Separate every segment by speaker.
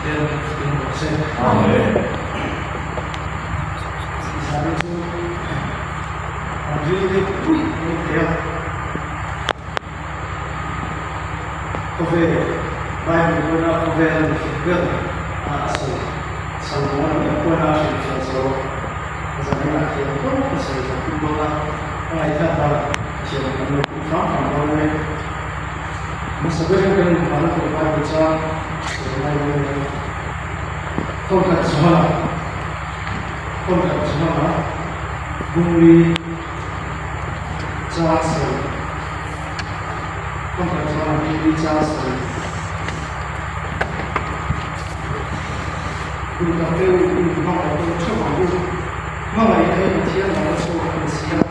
Speaker 1: Pathian in rawh se.
Speaker 2: Amen.
Speaker 1: Zan chu an ril deuh puih mai thei a. Khawvel Bible pawina khawvel a ni fing ber a a sawi. Salmona nen pawina a hrilhfiah zo zaninah thiam tawp ka sawi zawh tum dawn a, ka ngaihthlak danah thiam kan lo tum hram hram dawn a ni. Hmasa berin kan inkhahna tur Bible chang sawi ngai dawn a ni a. Thawnkhat Johana Thawnkhat Johana Bungli chang sawi Thawnkhat Johana Bungli chang sawi Duhtak deuh in hmangaih deuh theuh ang u. Hmangaihna hi Pathian lam a chhuak a ni si a.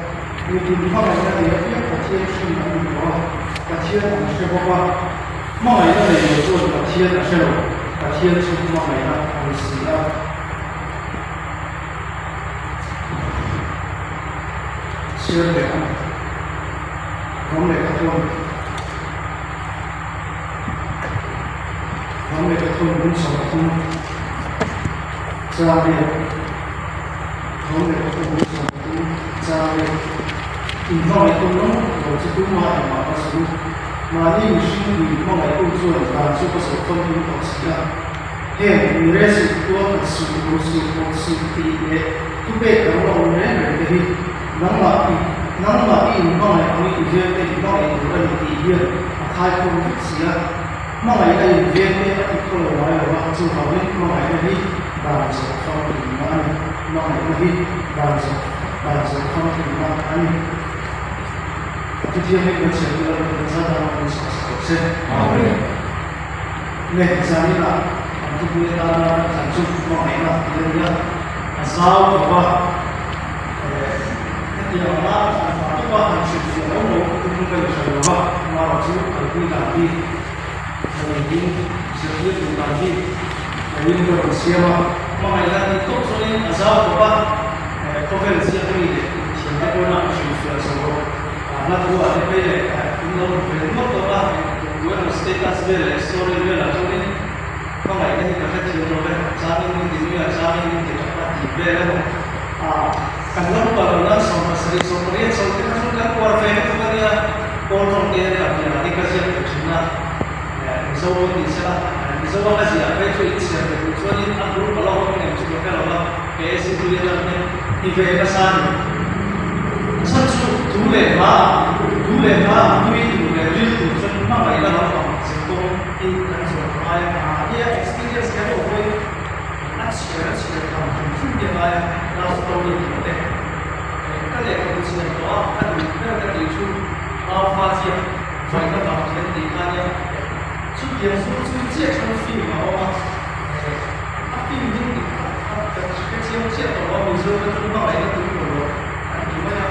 Speaker 1: Mitin hmangaihna nei apiang Pathian hrin an ni tawh a, Pathian an hre bawk a. Hmangaihna nei lo chuan Pathian a hre lo, Pathian chu hmangaihna a ni si a. Chhiar leh ang. Ram leh Khathawn. Ram leh Khathawn bung 30 chang riat. Ram leh Khathawn bung 30 chang riat. Inhmangaih tum lo lo chu tumah engmah ka sawi u. Mahni mihring pui hmangaih u chuan dan chu ka sawi famkim tawh si a. Heng mi re suh, tual khat suh, ru suh, awt suh tih leh thupek dang la awm reng reng te hi nangmah i nangmah i inhmangaih angin i veng te i hmangaih tur a ni tih hian a khaikhawm vek si a. Hmangaihna in veng te a ti khaw lo ngai lo va, chuvangin hmangaihna hi dan zawh famkimna a ni. Hmangaihna hi dan zawh dan zawh famkimna a ni. A thuthiangin kan chhiar tura kan zat anga kan chhuah sak rawh se.
Speaker 2: Amen.
Speaker 1: Nge zaninah an thupui atana kan thlan chu hmangaihna tih a ni a, a zau tawh a, hetiang anga thlan fah tawpa han hrilhfiah lo lo tum ka inhre lo va, amaherawh chu kalpui dan hi neiin zirtir duh dan hi neiin ka rawn siam a. Hmangaihna tih tawp chuanin a zau tawh a, khawvel ziak mi leh inthiamte pawhin a hrilhfiah zo hla thu ah te phei leh in lo hmu ve nual tawh a, tu emaw status vel leh story velah chuanin hmangaihna hi ka hrethiam lo ve, changin min ti nui a, changin min ti tap a tih vel emaw ah kan lo upa lo nan 17, 18 chho te kha chuan kan uar ve lutuk a nia, Paul tawng te hian ka pianah hi ka ziak ve thin a, Mizo pawh ni sela, Mizo a ka ziah phei chu in chhiar ve duh chuanin a group a lo awm em chu ka hre lo va, KSC atang hian ti ve nasa a ni. A chhan chu tu leh hla ah, tu leh hla ah tui tur leh ril tur chuan hmangaihna lampang zir kawng in kan zawh a ngai a, a nia experience kher lo pawhin a chhiar a chhiar tham hrim hrim hi a ngai a, love story tih te ka lehkhabu chhiar tawh a, ka duh ber ka tih chu Maufa chiah vaihna vang hian tih kha nia chutiang chu chu chiah chuan film a awm a, a film ding dik tak kha ka hre chiang chiah tawh lo a, Mizo te chu hmangaihna tui lo lo an ti mai a,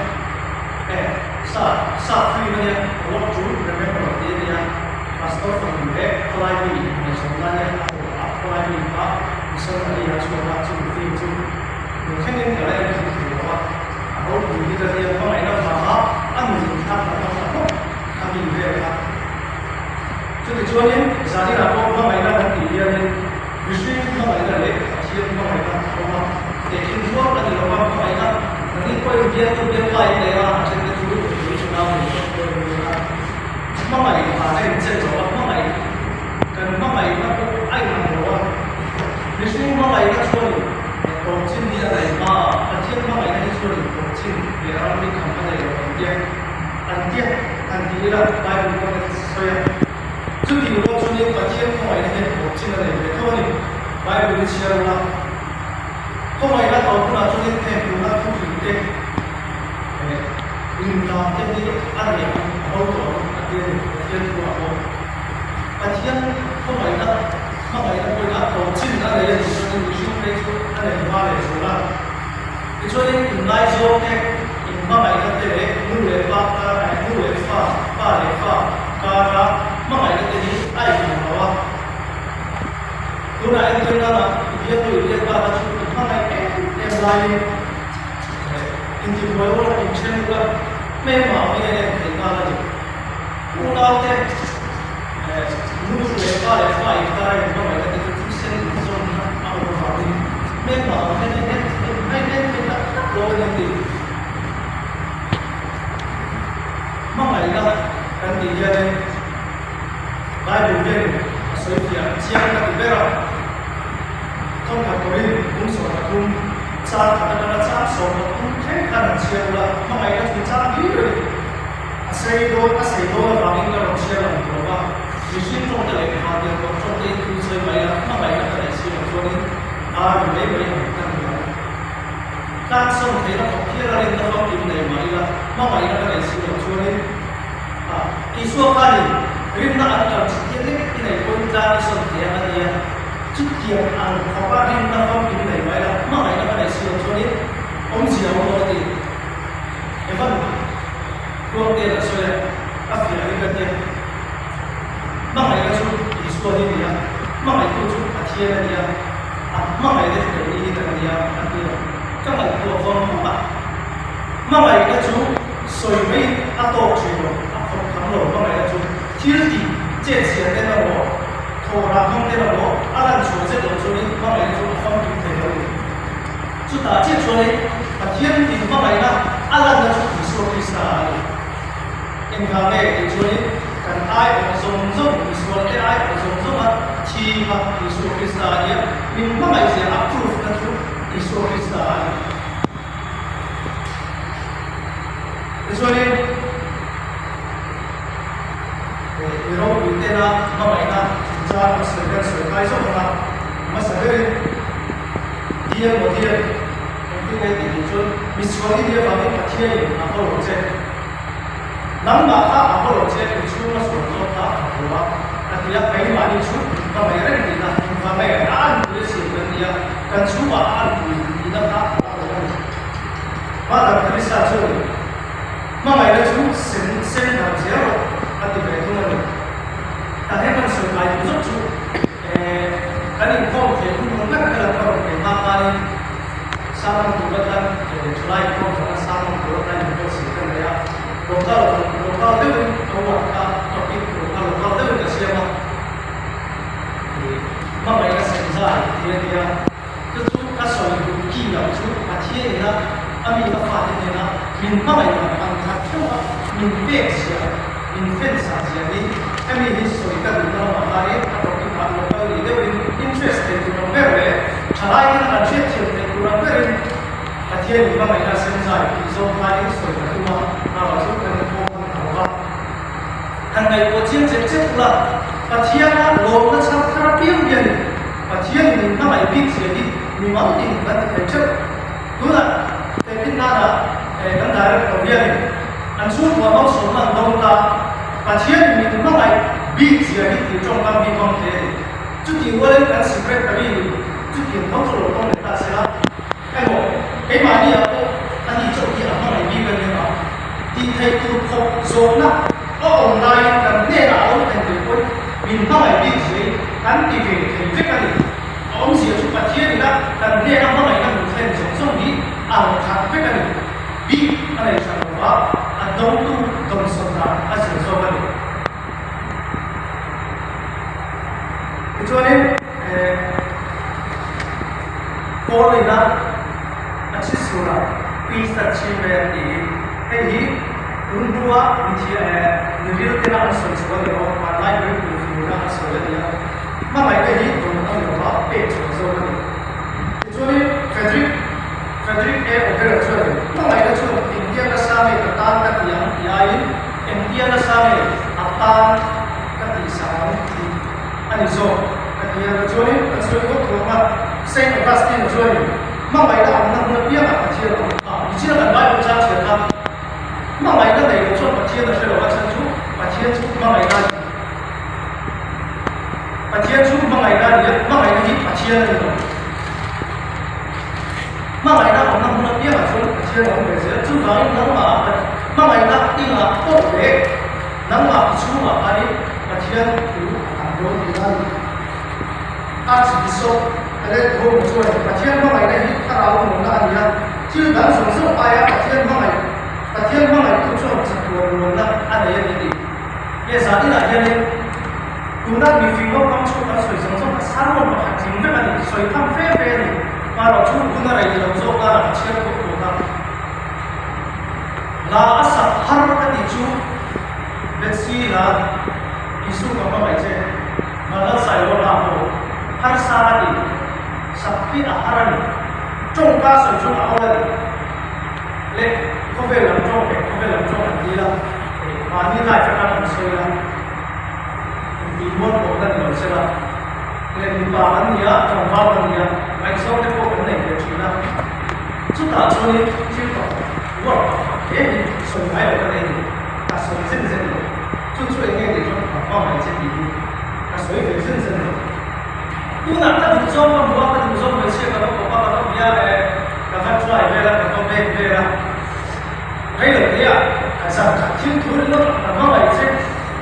Speaker 1: e sa sa film a nia What to Remember tih a nia, Pastor fanu leh khawlai mi inhmehchhawn na nia a hawh a, khawlai mi kha missionary a chhuak a, chumi film chu hmu thlengin ka la en kham thei lo a. A ropui hi ka tia hmangaihna vanga a nun inthlak tak tak tak bawk kha mi vel kha. Chutichuanin zaninah pawh hmangaihna kan tih hianin mihring hmangaihna leh Pathian hmangaihna a awm a, tehkhin rual a ni lo va, hmangaihna nangin pawhin bialtu bialpa in nei a, a thente chu nupui chunau nei tawk pawh in ni a, hmangaih vana inchen lo va, hmangaih kan hmangaihna pawh a inang lo a, mihring hmangaihna chuanin Tawp chin hi a nei hma a, Pathian hmangaihna hi chuan in tawp chin leh ram hi kham a nei lo an tia, an tia han ti ila Bible pawn a sawi a. Chutih rual chuanin Pathian khawngaihna hian tawp chin a nei ve tho a ni. Bible hi chhiar ula, khawngaihna tawp hunah chuanin heng tuna thu hrilh te leh rindan te hi a reh ang a bo tawh ang a ti a ni Pathian thu ah pawh. Pathian khawngaihna Hmangaihna pawhin a tawp chin a nei a nih chuanin mihring phei chu a nei hma leh zual a. Tichuanin inlaizawn te, inhmangaihna te leh nu leh pa kar eh nu leh fa, pa leh fa kara hmangaihna te hi a inang lo a. Tunah entir nana i bialnu i bialpa kha chu i hmangaih em em laiin eh intibuai ula, inthen ula, hmelma angin a en theih nghal a ni. Unaute. Nu leh pa leh fa inkara inhmangaihna te chu thisen in chiang ka ti ber a. Thawmkhat turin bung 13, chang khat atanga chang 13 thleng khan an chhiar ula, hmangaihna chungchang hlir a ni. A sei dawn, a sei dawn avangin ka rawn chhiar lang tur lova, mihring tawngte leh vantirhkoh tawngte in thu sawi mai a, hmangaihna ka neih si loh chuanin ar ri mai mai ang ka ni ang. Tlang sawn theihna khawp hial a rinna famkim nei mah ila, hmangaihna ka neih si loh chuanin a Isua khanin rinna an tam chhit lek i nei pawhin tlang i sawn thei ang a ti a. Chutiang ang khawpa rinna famkim nei mah ila, hmangaihna ka neih si loh chuanin awmzia a awm lo a ti. Evan Tluangte'n a sawi a, a fiah hi ka tia. Hmangaihna chu Isua hi a ni a, hmangaihtu chu Pathian a ni a, a hmangaihna chu keini hi kan ni a, a ti a. Ka ngaihtuah vang vang a, hmangaihna chu sawi mai a tawk thin lo, a khawp tham lo. Hmangaihna chu thil tih chet zia ten emaw, thawh rah hmang ten emaw a lan chhuah zet loh chuanin hmangaihna chu a famkim thei lo a ni. Chutah chiah chuanin Pathian min hmangaihna a lanna chu Isua Krista a ni. Engvang nge tih chuanin kan aiawh zawng zawng, misualte aiawh zawng zawnga thi kha Isua Krista a nia, min hmangaihzia a proof na chu Isua Krista a ni. Tichuanin mi ropui tena hmangaihna chungchang an sawi kan sawi kai zawk ang a, hmasa berin Dial maw dial, engtin nge tih duh chuan misual i nih avangin Pathianin a haw lo che. Nangmah kha a haw lo che, i chhunga sual zawk kha a haw a, a ti a, keimahni chu ka mai reng tihna, engvang nge a anpui a siam kan nia, kan chhungah a anpui tihna kha a awm a ni. Mother Teresa chuan hmangaihna chu sen sen darh zel rawh a ti ve thung a ni. Tah hian kan sawi kai duh zawk chu. Kan inkhawm theih hun hun vek vel ka rawn pe hma khanin sermon tur atan thalai inkhawm zawhna sermon tur atan inbuatsaih ka nei a, local local deuhin ka uar kha topic tur kha local deuhin ka siam a, hmangaihna sem zai tih a nia, chu chu ka sawi duh ki loh chu Pathian ina a mi a fate hnena min hmangaih dan ang khat theuh a min pek zia Min fan sak zia hi hemi hi sawi ka duhna lamah khanin a topic ah local ni deuhin interest thei tur ang ber leh thalai ten an hriat thiam theih tur ang berin Pathian in hmangaihna sem zai tih zawng khanin sawi ka tum a, erawh chu kan inkhawm hman ta lo va. Han ngaihtuah chiang chet chet ula, Pathiana lawmna chhar thar apiang hianin Pathian in min hmangaih bik zia hi mimal tin kan ti thei theuh. Tunah tehkhin nana kan director hianin an chhungkua malsawmna an dawng ta, Pathianin min hmangaih bik zia hi tih tawngkam hi hmang thei a ni. Chutih rualin kan secretary in chutiang tho chu lo tawng leh ta sela, emaw keimahni ah pawh ani chauh hi a hmangaih bik a ni emaw tih theih tur khawp zawhna a awm laiin kan hnenah a lo thlen ve pawhin min hmangaih bik zia hi kan ti ve thei vek a ni. A awmzia chu Pathian ina kan hnena hmangaihna min thlen zawng zawng hi a rawn khat vek a ni. Bik a nei hran lo va, a dotu dawnsawm dan a zir zawk a ni. Tichuanin Paul ina a chhisura Krista chhim e a ti hi, hei hi tun hnua miril tena an sawi chhuah a ni lo, hmanlai Greek mifingina an sawi a ni a. Hmangaihna hi dawn a ni lova, pek chhuah zawk a ni. Tichuanin Frederick Frederick A. Ober chuanin, Hmangaihna chuan engtia nasa nge ka tan ka ti ang tih aiin engtia nasa nge a tan ka tihsak ang tih a ni zawk a ti a. Tichuanin kan sawi khawp thuang a, Saint Augustine chuanin, Hmangaihna awmna hmun apiangah Pathian a awm a. Nichina kan Bible chang chhiar kha, Hmangaihna nei lo chuan Pathian a hre lo a chhan chu Pathian chu hmangaihna a ni. Pathian chu hmangaihna a ni a, hmangaihna hi Pathian a ni lo. Hmangaihna awmna hmun apiangah chuan Pathian a awm ve zel. Chuvangin nangmah hmangaihna ingah pawh leh nangmah i chhungah khanin Pathian thu a tam dawn tih a ni. Archbishop Alec Home chuan Pathian hmangaihna hi thlarau nuamna a ni a, thil dang zawng zawng aia Pathian hmangaih Pathian hmangaihtu chuan chatuan nuamna a nei a ni tih. He zan inah hianin tuna mifing naupang chhuk kan sawi zawng zawng kha sermon pakhat tling vek a ni, sawi tham fe fe a ni. Marawh chu hun a rei lo zawk karah ka chhiar thuak thuak a. La a sak har ka tih chu Betsy la Isu ka hmangaih che. Vanlalsailoa pawh harsa a ti, sak hi a har a ni. Tawngka sawi chu a awl a ni. Le khawvel lam tawng leh khawvel lam tawng an ti la, mahni life atang an sawi la, intih mual pawh la ni lo se la, le mipa kan ni a, tlangval kan ni a, ngaihzawng te pawh kan nei ve thin a, chutah chuanin thil pakhat, word pakhat hle hi sawi ngai lo ka nei a ni, ka sawi zen zen lo, chu chu eng nge tih chuan ka hma mai che tih hi ka sawi ve zen zen lo. Tunah ka duh zawng ka hmu a, ka duh zawng hmeichhia ka va kawp a, ka va bia e, ka va try vel a, ka va bek vel a. Rei lo te ah ka zan khat thil thu ringawt ka hma mai che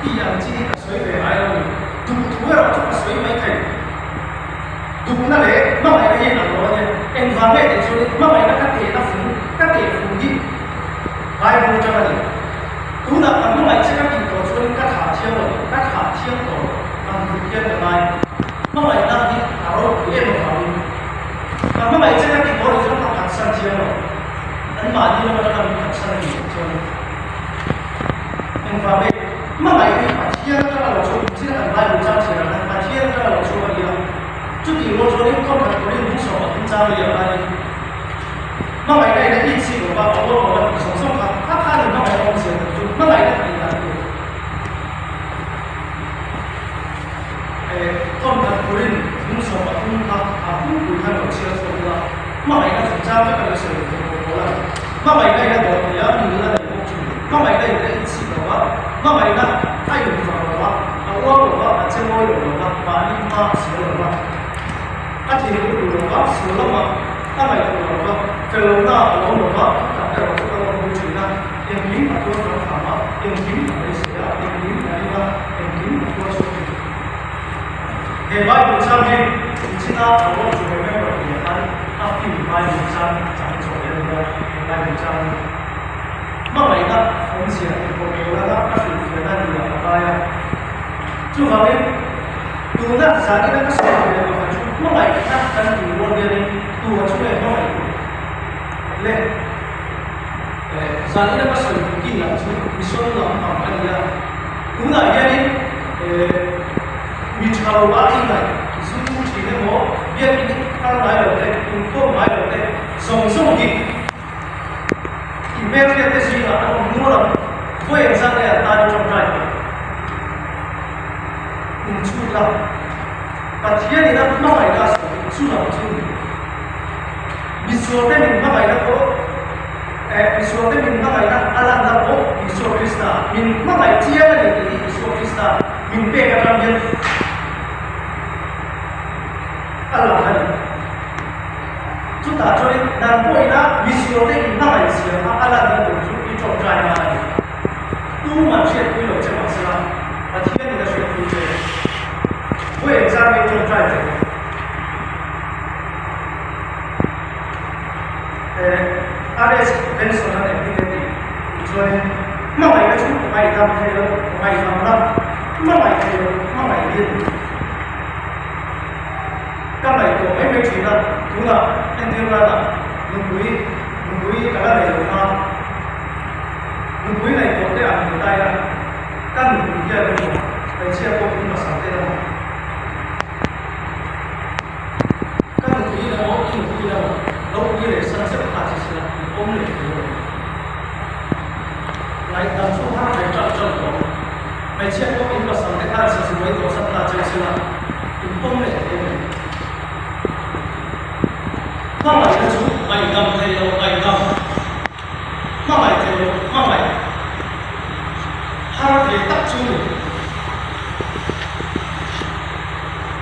Speaker 1: tih ang chi hi ka sawi ve ngai lo ni. Duh thu erawh chu ka sawi mai thei. Duhna leh hmangaihna hi an lo a nia. Engvang nge tih chuanin hmangaihna ka tehna fung, ka teh fung hi Bible atang a ni. Tunah ka hmangaih che ka tih tawh chuanin ka thlah thiang lo, ka thlah thiang tawh lo ang tluk hian ka ngai. Hmangaihna hi a ropui em avangin ka hmangaih che ka tih tawh nih chuan ka phatsan thiang lo. Anmahni lam atanga min phatsan a nih chuan engvang nge hmangaih hi Pathian atanga lo chhuak tih chin a kan Bible chang chhiar ang khan Pathian atanga lo chhuak a ni a. Chutih rual chuanin thawmhnaw turin lung sawm pathum chang liam khanin hmangaihna in a inchhip lo va, a uar lo va tih zawng zawng kha kha khanin hmangaihna awmzia tur chu hmangaihna tih dan tur thawmhnaw turin lung 13 kha a pumpui khan lo chhiar chhuak ila hmangaihna chungchang vek a lo sawi thei bawk pawl a ni. Hmangaihna in a dawr thei a, nul a nei bawk thin. Hmangaihna in a inchhip lo va, hmangaihna a invang lo va, a uar lo va, a che mawi lo lo va, mahni hma a sial lo va, a thinur duh lo va, sual lamah a ngaihtuah lo va, fel lohna a lawm lo va, thutak erawh chu a lawmpui thin a, engkim a tuar tam tham a, engkim a beisei a, engkim a ring a, engkim a tuar chhuak thin. He Bible chang hi Nichina a want to remember tih ah khan a film Bible chang chang chawi a ni a, he Bible chang hi hmangaihna awmzia tih pawh pawl anga a hrilhfiahna ni ah ka ngai a. Chuvangin tuna zanina ka sawi ve pakhat chu hmangaihna kan tih rual hianin tua chu nge hmangaih tur le? Zanina ka sawi duh kin lah chu mission lampang a ni a, tunah hianin Mi tha lo a ingaih zu thin emaw, biakin kal ngai lo te, inkhawm ngai lo te zawng zawng hi i hmelhriat te zingah an awm nual ang. Vawi engzat nge an tan i tawngtai tawh? Inchhut la, Pathian ina hmangaihna a sawi hi chu lam chu ni. Misualte min hmangaihna pawh eh misualte min hmangaihna a lanna pawh Isua Krista min hmangaih chiang a ni tih hi Isua Krista min pek atang hian a lang a ni. Chutah chuanin nang pawhina misualte in hmangaih zia kha a lanna tur chu i tawngtai na a ni. Tuman hriatpui lo che mahsela Pathianin a hriatpui che. Vawi engzat nge i tawngtai ve? RS Benson an engtin nge tih tih chuanin hmangaihna chu ngaihdam thei lo, ngaihdamna hmangaih thei lo, hmangaih hi a ni. Ka ngaihtuah mai mai thin a, tunah entir nana nupui, nupui ka la nei lo kha, nupui ngaihtuah te ang ni ta ila, ka nupui hian emaw hmeichhia pawh in pasal te emaw, Ka nupui emaw i nupui emaw lo pui leh san zeuh kha che sela i awm leh thei lo. Ngaihdam chu har ve ṭalh ṭalh tawh. Hmeichhia pawh in pasal te khan sazuai tawh san ta cheu sela in awm leh thei lo. Hmangaihna chu ngaihdam thei lo ngaihdam, hmangaih thei lo hmangaih har ve tak chu ni.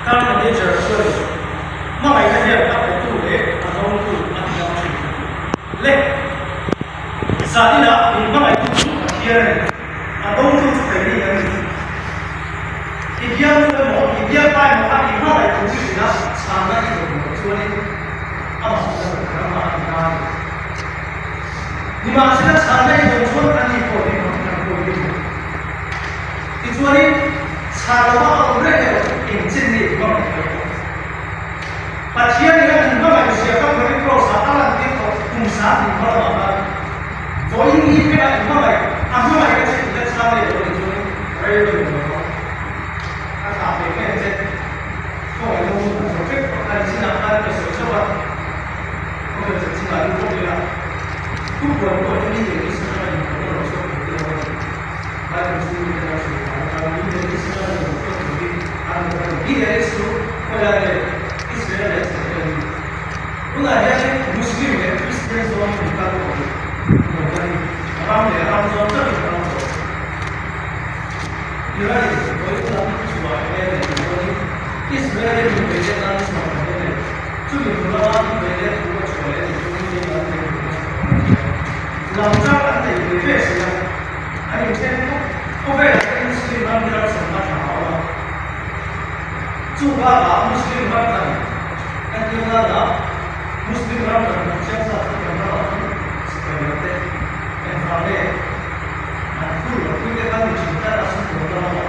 Speaker 1: Car manager chuan hmangaihna hian a petu leh a dawngtu a ti dam thin. Le, zaninah min hmangaihtu chu Pathian a ni, a dawngtu chu keini kan ni. I bialnu emaw, i bialpa emaw kha i hmangaih tur i hrina chhanna i dawn loh chuanin amah la rawn kal mah a ti ta a ni. Nimahsela chhanna i dawn chuan ani pawh hi hmangaih pawh i ni. Tichuanin, chhar lova a awm reng erawh chu eng chen nge i hmangaih thei ang? Pathianin a min hmangaih zia Calvary Cross-ah a lantir tawh kum 10,000 hma lamah khan vawiin ni phengah i hmangaih, a hmangaihna che i la chhang leh lo nih chuanin rei lo ni lo vang. A thlah ve ngei ang che. kha nichinah khan ka sawi zauh a, khawvel chanchinah lut bawk ila, thupuan pawh hi Middle East atanga inthawhna rawn chhuak thei te lo a ni. Bible chhung mite lo sawi dan atang Middle East atanga rawn chhuak thei hi an awm a ni. Middle East chu khawilai nge Israel leh chhehvel a ni. Tunah hianin Muslim leh Christian zawngin an kal tawh lo. Indona hi ram leh ram zawng chauhin a ram tawh. Iran in vawi lam chhuah eng nge tih chuanin Israel in min beih let nan chhuah kan dawn em? Chumi hnu lama min beih let thu a chhuah leh anih chuanin keimah an beih tur a chhuah kan ni a. Lam chang an nei ve ve si a, an inthen khawp. Khawvelah hian Muslim ram hi ram sawmna tha a awm a. Chu bakah Muslim ram kan entir nana Muslim ram kan hmuh chiang zat chu kan ramah chu sipai lam te engvang nge an phur loh pui te khan mi thin tlat a sum dawn lam a.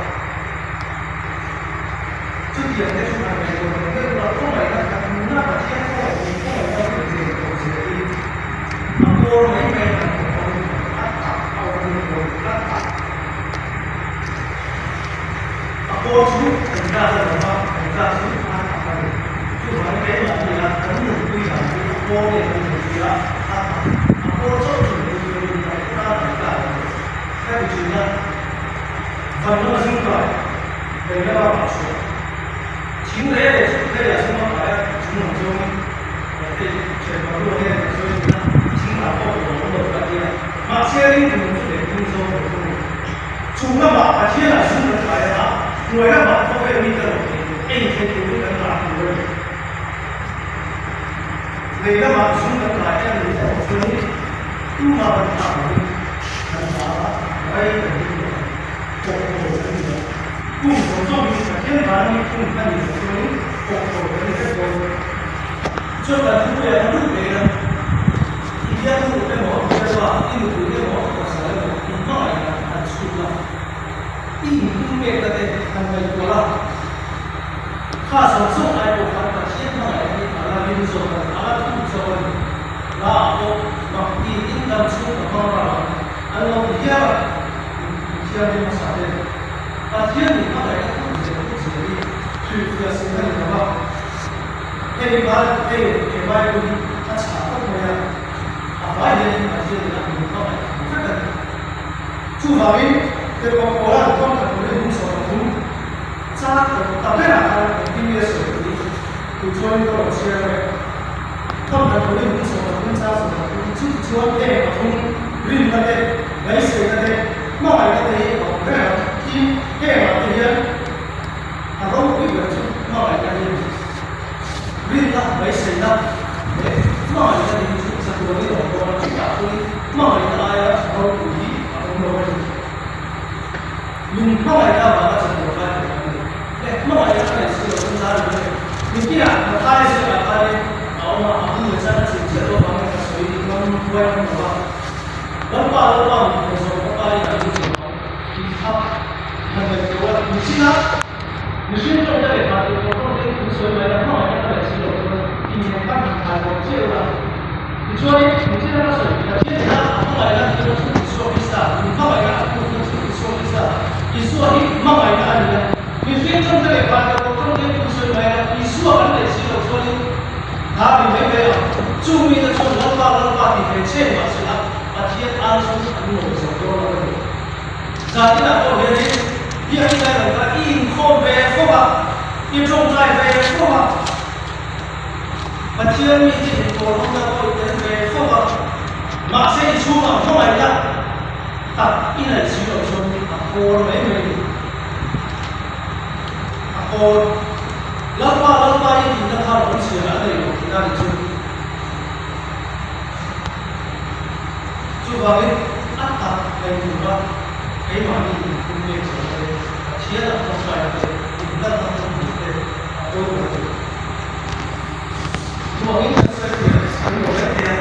Speaker 1: Chutiang te chu han ngaihtuah ve deuh ula khawngaihna khat nuna Pathian khawngaih min khawngaihna hun ve tawh zia hi a kawr mai mai han awm a hun a tak a awm hun pawh a tak. A kawl chu kan tlak a lo va, kan tlak chu a tak a ni. Chuvangin keimahni a kan nunpui dan hi a kawl nge kan nunpui a, a tak. A kawl chauh chu nunpui chuan in dang te tan kan tlak a ni. Ka ti thin a, van lama zing kai, lei lama rah chhuah. Thing leh leh chu leiah zung a kai a, chung lam zawngin hei thianpa ruah hian kan sawi thin a, thing ah pawh lo awm lo ka ti a, mahse ringtu nun chu leh ding zawng lo thung a ni. Chung lamah Pathianah zung kan kai a, hnuai lamah khawvel mite rawn thei tur, ei thei turin kan rah tur a ni. Lei lamah zung kan kai em ni erawh chuanin tumah kan thlak lovin kan hla a, rei kan ding lo ang, pawh thawi kan ni lo. Kum zawng zawngin Pathian vana mi kum a nih loh chuanin pawh thawi kan ni vek dawn. Chuan kan thupuiah kan lut ngei a. I bialnu emaw bialpa, i nupui emaw pasal emaw i hmangaihna han chhut la, i inpum pekna te han ngaihtuah la, kha zawng zawng ai pawh khan Pathian hmangaihna hi a la rim zawk a ni, a la thuk zawk a ni. Hla ah pawh mak tiin dam chhung ka hmang ram ang an lo ti hial a, mithianghlim hmasa ten Pathian min hmangaihna thuk zel thuk zel hi hrilhfiah sin a ni lo va. Hei ba hei he Bible hi a chhah khawp mai a, a vai hianin Pathian in a hmu hmangaih thei vek a ni. Chuvangin, Tirhkoh Paula'n thawmkhat turin hmun 13 chak tawp ta berah khan engtin nge sawi tih tu chuanin ka rawn chhiar reng. Thawmkhat turin hmun 13 chak 13 chu tichuan heng pathum rinna te, beiseina te, hmangaihna te hi a awm reng a, tin hengah te hian A ropui ber chu hmangaihna hi a ni. Rinna, beiseina leh hmangaihna te hi chu chatuanin a awm dawn a, chutah chuanin hmangaihna aia ropui hi a awm lo a ni. Min hmangaihna avanga chatuan lai tur kan ni. Leh hmangaihna ka neih si loh chuan dar min nei. Nikinah Mathaia ziakah khanin a awm a, a hun leh chan a chim chiah loh avangin ka sawi ngam huai ngam lo va. Lalpa, Lalpa min tih zawng ka pa in a lu zawng ang tih kha Han ngaihtuah a, mihring a, mihring tawngte leh hah tih tur tawngte in sawi mai la, hmangaihna ka leh si loh chuan inhnek khan han thai bawk chiah ula. Tichuanin, mihring a ka sawi, Pathian ina a hmangaihna tirna chu Isua Krista, min hmangaihna a proof na chu Isua Krista. Isua hi hmangaihna a ni a, mihring tawngte leh hah tih tur tawngte in sawi mai la, Isua kan leh si loh chuanin hna ri mai mai ang. Chung mite chuan Lalpa, Lalpa ti ve che mahsela Pathian an chu an nuam zo dawn lo a ni. Zaninah pawh hianin biakinn ai lo kha i inkhawm ve fo a, i tawngtai ve fo a, Pathian mite inkawl hawngna pawh i tel ve fo a, mahse i chhungah hmangaihna tak i neih si loh chuan a kawl mai mai a ni. A kawl. Lalpa, Lalpa i tihna khan awmzia a nei lo tihna ni chu. Chuvangin a tak nei tura keimahni inphum pek zawhna te, Pathian a tawngtaina te, inhlatna hmun te a pawimawh a ni. Chuvangin kan sawi fiah an lo vek thei a,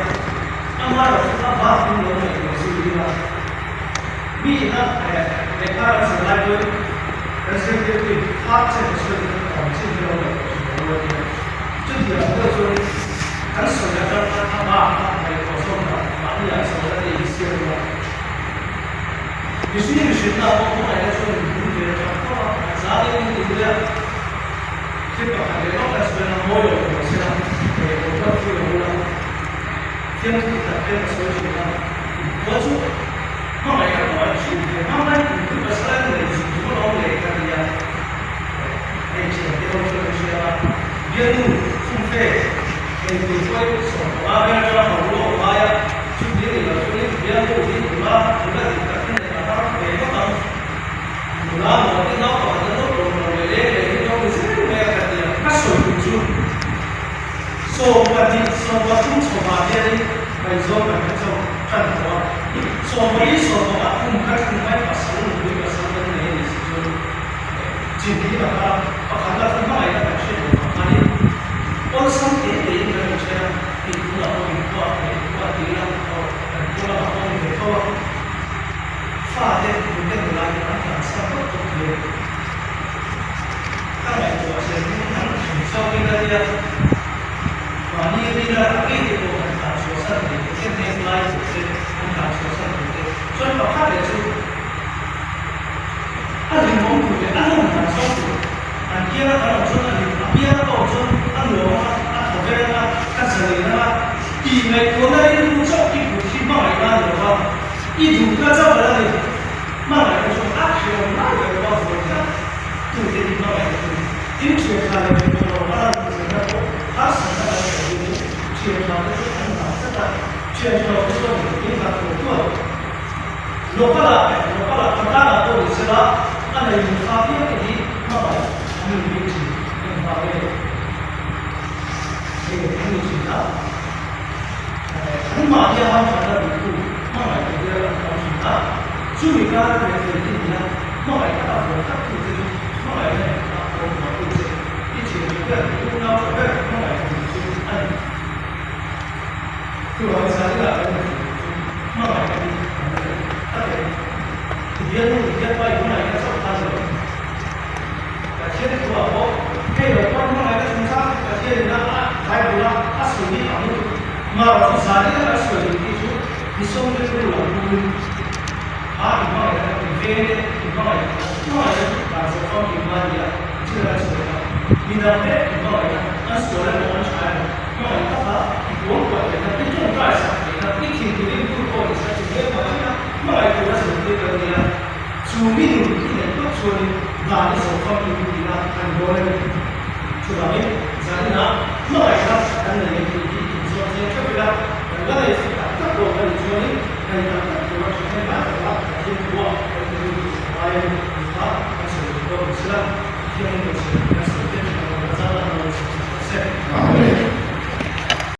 Speaker 1: amaherawhchu a bak in lo ngaihtuah zui ila. Mi ina lehkha kan zir lai pawhin kan zirtirtuin thak chen a sawi khan awm chin hi lo ngaihtuah thin lo a nia. Chutiang deuh chuan kan sawi atang khan a bak kha ngaihtuah zawk dah mahni ah zawhna te hi siam ila. Mihring mihrinna pawh hmangaihna chuan min bul ve tha khawp a, a zan in min ti hle a. Thil pakhat leh lawk kan sawi ang. Mawi lo tur se la, eh lo kal fui lo ula, fiamthu tak te ka sawi thin a, inkhua chu hmangaihna pawh an hrilh ve hma mai kum chu pasal an nei zuk zuk alawm le ka ti a, eh hei thiante ho chu an hria a, bialnu khumfe hei tuipuai 15 vel atanga ho lawk lai a, chuti a nih loh chuanin bialnu hi nula nula dik tak hi neih a har ve ngawt ang. Nula maw te nau pakhat an lo kawm lo leh leng leh hi lo ni zel mai a ka ti a, ka sawi tum chu 12 13 chhawmah hianin ngaihzawng kan hre chauh tan tawh a, 14 15 kum kha thun mai pasal nupui pasal kan nei a nih si chuan chin hi a kal a, pakhatna chu hmangaihna kan hriat loh vang khanin awlsam te tein kan inṭhen a, tih tunah pawh inkuah leh inkuah ti ila aw kan khua lamah pawh a ni ve tho a. Fate nute nulai te an tlan chhuak tawp tawp thei a ni. Ka ngaihtuah zel hi an thleng chhuak in a nia. Mahni rila rah ngei te pawh kan tlan chhuah san thei te chen heng lai tur te an tlan chhuah san thei te chuan pakhat leh chu a hlimawm tur leh a nawm dan zawk tur an kianga kan awm chuan a hlim a pianga ka awm chuan a nuam anga a thaw vel anga ka zalen anga tih ngaihtuahna rilru chauh i put hi hmangaihna a ni lo va. I duhna chauh a la ni. Hmangaihna chu a hrehawm lai ber pawh a vuan tlat. Tute hi hmangaihna chu tin thian tha leh hrehawm lo a lan zirna pawh harsatna kan sawi hianin thian tha te chu an dang tlat a, thian tha lo te chuan in hlat tur tual. Local ah eh local ah khawtlang ah pawh ni sela a nei nun fa piang te hi hmangaih an ni bik thin engvang nge hei an ni thin a. Anmahni a hamthatna duhtu hmangaih te bial an tam thin a, chumi kara rethei hi nia hmangaihna a vuan tak tu te chu hmangaihna nen a awm vang tu che i thian tha ber, i unau tha ber hmangaih tu chu a ni. Chuvangin zaninah kan inhrilh tur chu hmangaihna hi kan la nei tak em? I bialnu i bialpa i hmangaihna chauh kha ni lo. Pathian thuah pawh hei lo pawn hmangaihna chungchang chu Pathianin a Bible a a sawi hi tam lutuk. Mara chu zanin a kan sawi duh tih chu mi sawm rilru lo burin a inhmangaihna kan ti veng te inhmangaihna hmangaihna chu dan zawh famkim a ni a thil kan sawi kha. Midang te inhmangaihna an sual emaw an tha emaw hmangaih taka i kuangkuah theihna i tawngtai sak theihna i thintirimtu pawh ni sa chi hmel mah thin a hmangaih tura zirtir kan ni a. Chu mi nun i neih phawt chuanin dan i zawh famkim tihna a ni dawn a ni. Chuvangin, zaninah hmangaihna kan nei em tih hi inzawt chiang theuh ila, kan la nei fih tak tak lo a nih chuanin nei tak tak tura thahnem lai taka Pathian thuah kan inrin tih sak ngai a ni.